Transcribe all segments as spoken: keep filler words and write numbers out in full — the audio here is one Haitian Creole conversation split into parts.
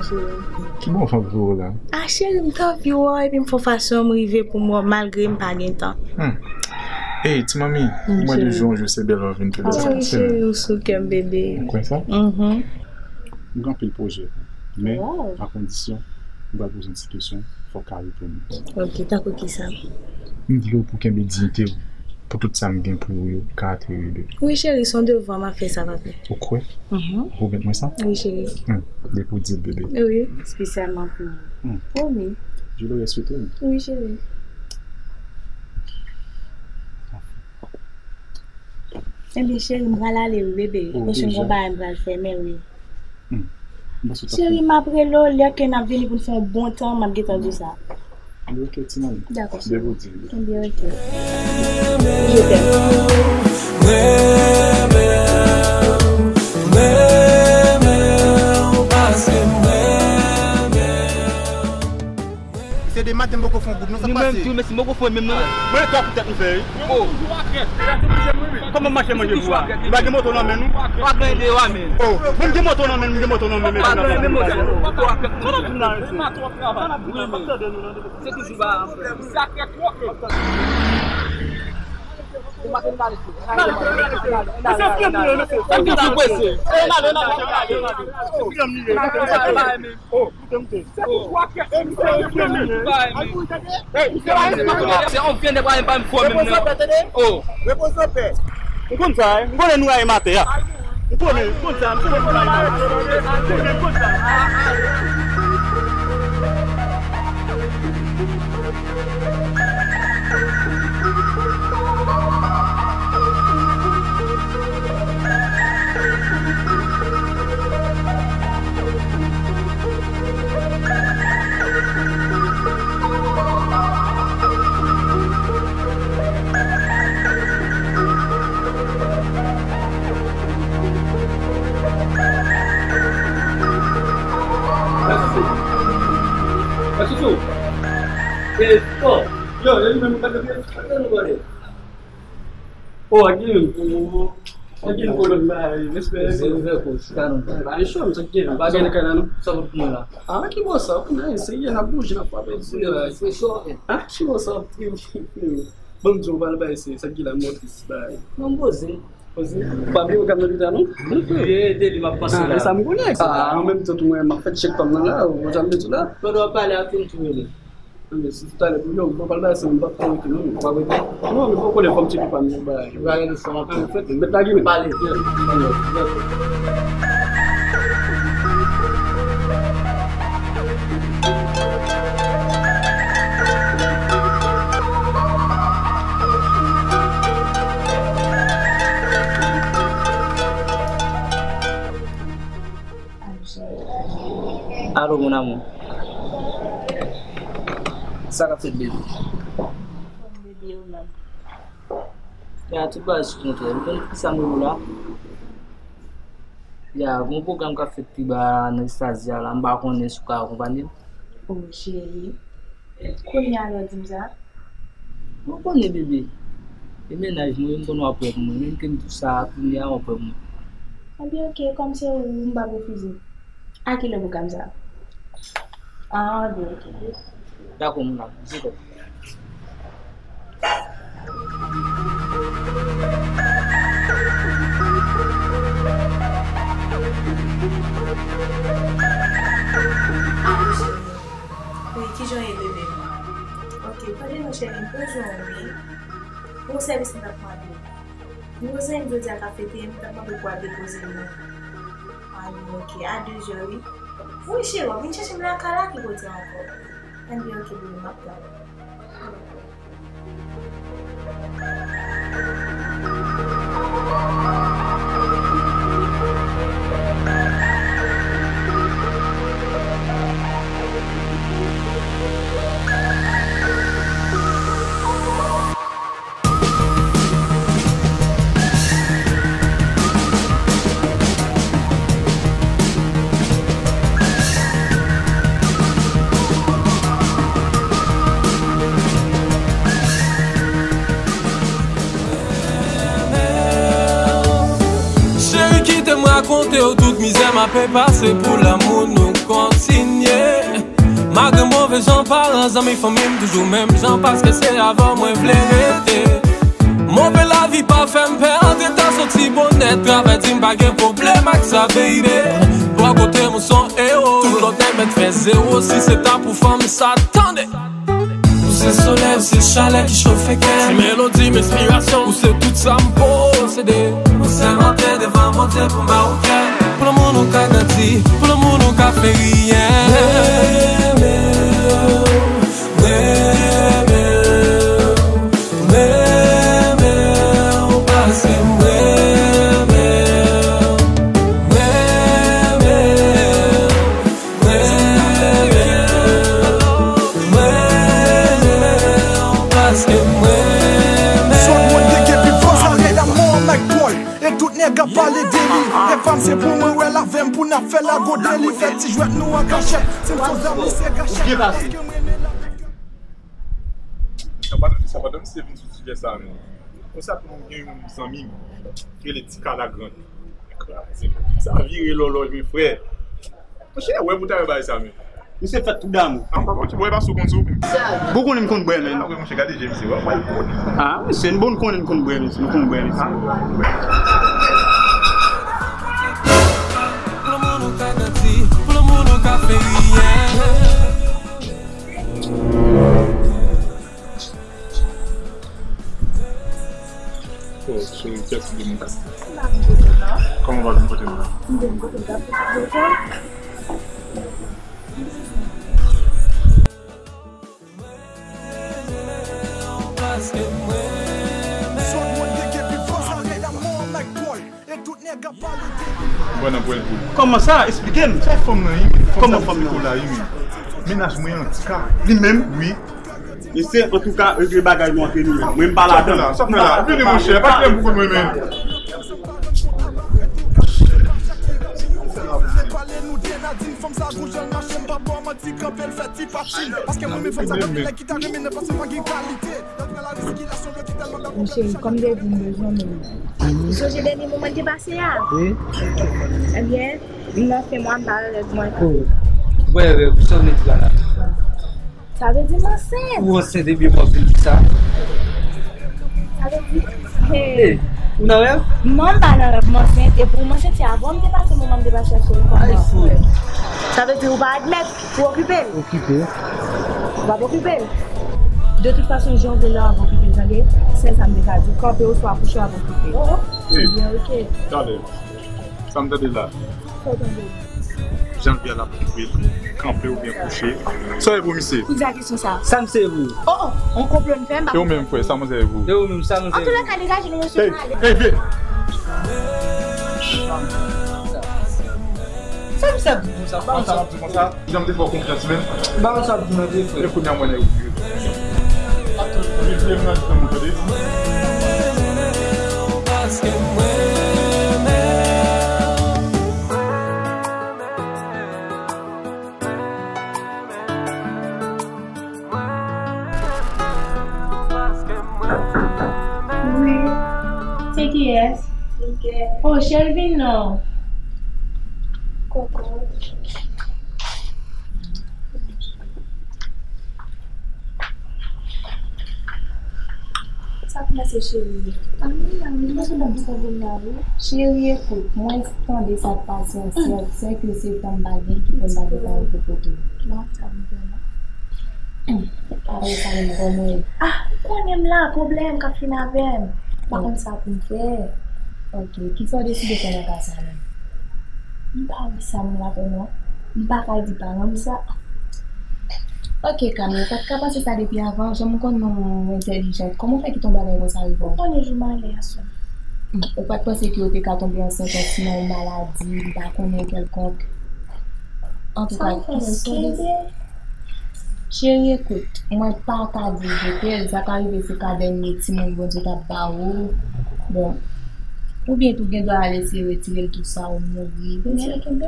Cheri. Ki bon fanm pou ou la? Ah, cheri, m t anvi wè w, epi m fè yon fason m rive pou m wè w, malgre m pa gen tan. Hmm. Ey, ti manmi, mwen de jou an jou se bèl lè w vin tounen. Ah, wi, cheri, ou sou kè m, bebe. Ou kwè sa? Mhm. M gen anpil pwojè, men a kondisyon m pral poze yon ti kesyon, fò w ka reponn mwen. Ok, tankou kisa? M vle w pou kenbe diyite w, pou tout sa m gen pou ou yo ka ateri de. Wi, cheri, se yon devwa m ap fè sa, papi. Ou kwè? Mhm. Ou pwomèt mwen sa? Wi, cheri. Hmm. Depi w di l, bebe. Wi, espesyalman pou ou. Hmm. Pwomi. Djoulo, respete m. Wi, cheri. Enben, cheri, m pral ale, wi, bebe. Oh, paske m gon bagay m pral fè, men wi. Hmm. Cheri, m ap rele w lè ke n ap vini pou n fè yon bon tan, m ap gentan di w sa. Ok, ti manmi. Dakò, cheri. Depi w di l. Enben, ok. Je t'aime. Se de maten m poko fè yon goud, non, sa k pase? Nou menm tou, men si m poko fè menm, non. Mwen, twa kout tèt m fè, wi. Oh. Kòman m mache manje pou a? M pa gen moto nan men nou. Pa gen de wa men. Oh, mwen m gen moto nan men, m gen moto nan men. Pa gen moto. Kòman m nan? Se toujou ba. Sa k ap fè pou yo, mesye? Sa k ap fè pou yo? Oh, koute, koute. Se yon vye nèg pa menm fò menm, non. Oh. Repoze anpè. M konn sa, eh. M konnen nou rayi m atè a. M konnen, m konn sa, m konnen nou rayi m atè a. M konnen, m konn sa. Sousou. Sousou. E, oh. Yo, yo, li menm, pa de, pa de, pa de. Oh, ak li menm. Ak li menm, kolon, ba, respè. Se ouvè kou, chita non. Ba, e cho, sa k gen, pa gen kay la, non. Sa pou nou la. Ah, ki bon sa, pou nou, se yè, n ap bouje, n ap frape. Se cho. Ah, ki bon sa. Bon, m di w, pa l bay, se sa ki la, motris, bay. Non, poze. Poze. Pa bliye w gade nan pita, non? Ye, de li m ap panse la. Ah, e sa m konnen. Ah, an menm tan, tou mwen, m ap fè tchèk pa m nan la, ou janm de tou la. Pandan w ap pale ak youn, tou rele. Anben, si talè pou yo, m pa pral bay sa, m pa pral rete, non, m pa rete. Non, men fò w konnen fò m tcheke pa m, bay. Ou ka rele sa, m ap fè. Mèt lage, men. Pale. Alo, mon amour. Sa k ap fèt, baby? Baby, ou menm? Ya, tout bagay sou kontwòl. Ou konn kisa m rele w la? Ya, gon pwogram k ap fèt pi ba nan Estasia la, m pa konnen si w ka akonpanye m. O, cheri. Kounye a lè w di m sa? Ou konnen, bebe. E mennaj mwen, m konnen w ap wè pou mwen. Menm ke m di w sa, kounye a w ap wè pou mwen. Anben, ok, kòm se ou, m p ap refize. A kilè pwogram sa? Ah, anben, ok. Dakò, mon amour, je t'aime. Alo, cheri. Wi, kijan w ye, bebe? Ok, tande non, cheri, m bezwen w, wi. Yon sèvis m t ap mande w. Yon zanmi m jodi a ka fete, m t ap mande w pou al depoze l, non. Anben, ok, a de zè, wi. Wi, cheri, w ap vin chèche m lakay la, ki kote ankò? Anben, ok, bebe, m ap tann ou. Cheri, kite m rakonte w tout mizè m ape pase pou lanmou nou. Kontinye. Malgre move jan paran, zanmi, fanmi m toujou menm jan, paske se avè w mwen vle rete. Move lavi pa fè m pè, antre ta soti bonè, travay di m pa gen pwoblèm ak sa, baby. Bò kote m ou se yon ewo, tout lòt nèg mèt fè zewo, si se ta pou fanm sa, tande. Ou se solèy, ou se chalè ki chofe kè m. Ti melodi m, enspirasyon, ou se tout sa m posede. Ou sèmante devan Bondye pou m ba ou kè m. Pou lanmou nou ka grandi, pou lanmou nou ka fè riyen. Renmen w, renmen w, renmen w, paske m renmen w, renmen w. Mwen, mwen, mwen, paske mwen, mwen. Sot mwen te gen pi fò sa, nèg la mò Mike Boy. E tout nèg ap pale de li. E pa m se pou mwen wè l avè m pou n ap fè lago de li. Fè ti jwèt nou an kachèt. Se m son zanmi, se kachèt. Byen pase. Paske mwen renmen lavi. Sa pa, sa pa, se vin sou sijè sa menm. Konsa tou, m gen yon zanmi m ki rele Ti Kalagrand. Kraze. Sa vire lòlòj, men frè. Monchè, wè pou ta wè bagay sa, men. Misye fèt tou damou. Ankò, bon, ti bwè pa sou konn sou. Bon, konnen m konn bwè, men. Ah, wè, monchè, gade je misye, wè, wè, konnen. Ah, misye, n bon konnen n konn bwè, misye, n konn bwè, misye. Pou lanmou nou ka grandi, pou lanmou nou ka fè riyen. Oh, cheri, kèt li moun. Kòman w pa vin kote m la? M vin kote m la. Bon, nan pwen pou. Kòman sa? Esplike m. Sa fanm nan, wi, men. Kòman fanm nan? Wi, men. Mennaj mwen an tika. Li menm? Wi. Mesye, antouka, regle bagay nou ant nou menm. Mwen, m pa ladan. Sa fè la, sa fè la. Vini, monchè, pa kite m pou kont mwen, men. Monchè, kòm de di m bezwen w menm. Ou sonje dènye moman n te pase a? Wi. Ebyen, m nan fen mwa, m pa wè règ mwen. Oh. Wè règ, sa w vle di pa la? Sa vle di m ansent. Ou ansent, ebyen, m ap vin di sa. Sa vle di, hey. Hey, ou nan rèv? Non, m pa nan rèv, m ansent. Epi m ansent, se avan m te pase moman m te pase a, cheri, kòman? Ay, fou. Sa vle di ou pa admèt, ou okipe l? Okipe. Ou p ap okipe l? De tout fason, jan w vle la, w ap okipe l, tande? Sèl sa m te ka di, kanpe oswa kouche, w ap okipe l. Oh, oh. Ebyen, oke. Tande. Sa m tande la. Sa w tande? Jan l vye a l ap koupe, kanpe oubyen kouche. Sa w ye pou misye? Poze kesyon sa. Sa misye ye pou ou? Oh, oh, on konplo n fè, m pa konprann. E ou menm, frè, sa manzè ye pou ou? E ou menm, sa manzè ye pou ou? Antoulèka, degaje nou, mesye, n ale. Hey, hey, vye! Sa misye ap di konsa? Sa misye ap di konsa? Jan m te fè w konfyans, men. M pa konn sa ap di non, vye frè. E kounye a mwen nèg ou vye. Vye, vye, m nan janm ou tande. Wi. Se kiyès? Oh, cheri, vin non. Koko. Sa k pase, cheri? Anyen, anyen, m panse w t ap di sa vin la, wi. Cheri, ekout, mwen tande sa k pase an syèl, sèke se tan m pa gen ki fè m pa gen tan rete kote w. Bon, sa vin fè la. Apre sa menm, kòman w ye? Ah, ou konnen m la, pwoblèm k ap fin avè m. M pa konn sa pou m fè. Ok, kisa w deside fè nan ka sa menm? M pa wè sa moun la fè non. M pa ka di paran m sa. Ok, Kami, ou pa t ka panse sa depi avan, jan m konnen w entèlijan. Kòman w fè kite yon bagay konsa rive w? Ou konnen jou malè a sou. Hmm, ou pa t panse ke w te ka tonbe ansent, sinon yon maladi, m pa konnen, kèlkonk. Antouka, kisa w deside? Cheri, ekout, mwen pa ka di w jete l, sa ka rive se ka dènye timoun Bondye t ap ba ou. Bon, oubyen tou gen dwa al eseye retire l tou sa ou mouri. Men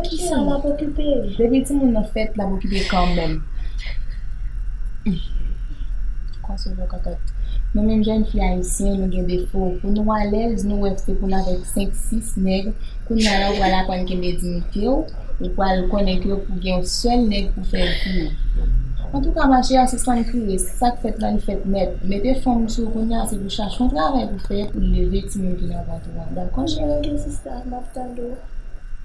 kisa? L ap okipe. Depi timoun nan fèt, l ap okipe kanmenm. Kwa se vre kakèt. Nou menm jèn fi ayisyen, nou gen defo. Pou nou alèz, nou wè se pou n avèk senk, sis nèg. Kounye a la, ou pral aprann kenbe diyite w, ou pral konnen ke pou gen yon sèl nèg pou fè vi w. Antouka, machè, sispann kriye. Sa k fèt la, li fèt nèt. Mete fanm sou ou kounye a, se pou chache yon travay pou fè, pou leve timoun ki nan vant ou an. Dakò, cheri? Sista, m ap tande w.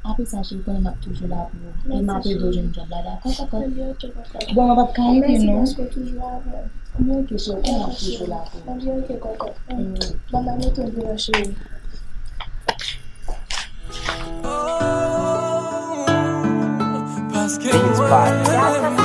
Apre sa, cheri, konnen m ap toujou la pou ou. E m ap ede w jwenn djòb la, dakò, kòkòt? Bon, mwen p ap ka ede non. Mèsi paske w toujou avè m. Anben, ok, cheri, konnen m ap toujou la pou ou. Anben, ok, kòkòt. Ban m al mete w deyò, cheri. Paske mwen